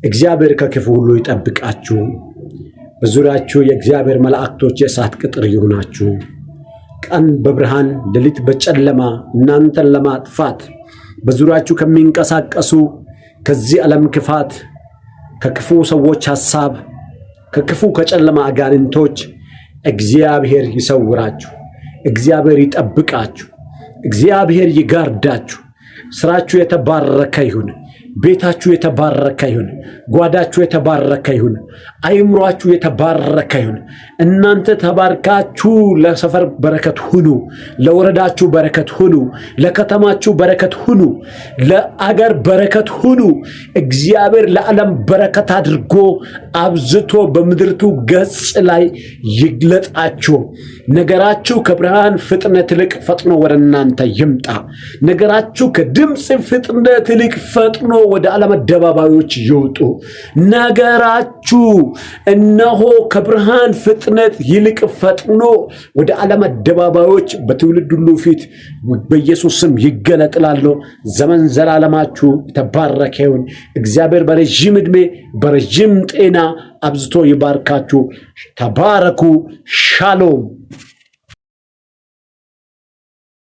እግዚአብሔር ከክፉ ሁሉ ይጠብቃችሁ። በዙሪያችሁ የእግዚአብሔር መላእክቶች የእሳት ቅጥር ይሁናችሁ። ቀን በብርሃን ሌሊት በጨለማ እናንተን ለማጥፋት በዙሪያችሁ ከሚንቀሳቀሱ ከዚህ ዓለም ክፋት፣ ከክፉ ሰዎች ሐሳብ፣ ከክፉ ከጨለማ አጋንንቶች እግዚአብሔር ይሰውራችሁ። እግዚአብሔር ይጠብቃችሁ። እግዚአብሔር ይጋርዳችሁ። ስራችሁ የተባረከ ይሁን። ቤታችሁ የተባረከ ይሁን። ጓዳችሁ የተባረከ ይሁን። አይምሯችሁ የተባረከ ይሁን። እናንተ ተባርካችሁ ለሰፈር በረከት ሁኑ፣ ለወረዳችሁ በረከት ሁኑ፣ ለከተማችሁ በረከት ሁኑ፣ ለአገር በረከት ሁኑ። እግዚአብሔር ለዓለም በረከት አድርጎ አብዝቶ በምድርቱ ገጽ ላይ ይግለጣችሁ። ነገራችሁ ከብርሃን ፍጥነት ይልቅ ፈጥኖ ወደ እናንተ ይምጣ። ነገራችሁ ከድምፅ ፍጥነት ይልቅ ፈጥኖ ወደ ዓለም አደባባዮች ይውጡ። ነገራችሁ እነሆ ከብርሃን ፍጥነት ይልቅ ፈጥኖ ወደ ዓለም አደባባዮች በትውልድ ሁሉ ፊት በኢየሱስ ስም ይገለጥላለሁ። ዘመን ዘላለማችሁ የተባረከ ይሁን። እግዚአብሔር በረዥም ዕድሜ በረዥም ጤና አብዝቶ ይባርካችሁ። ተባረኩ። ሻሎም።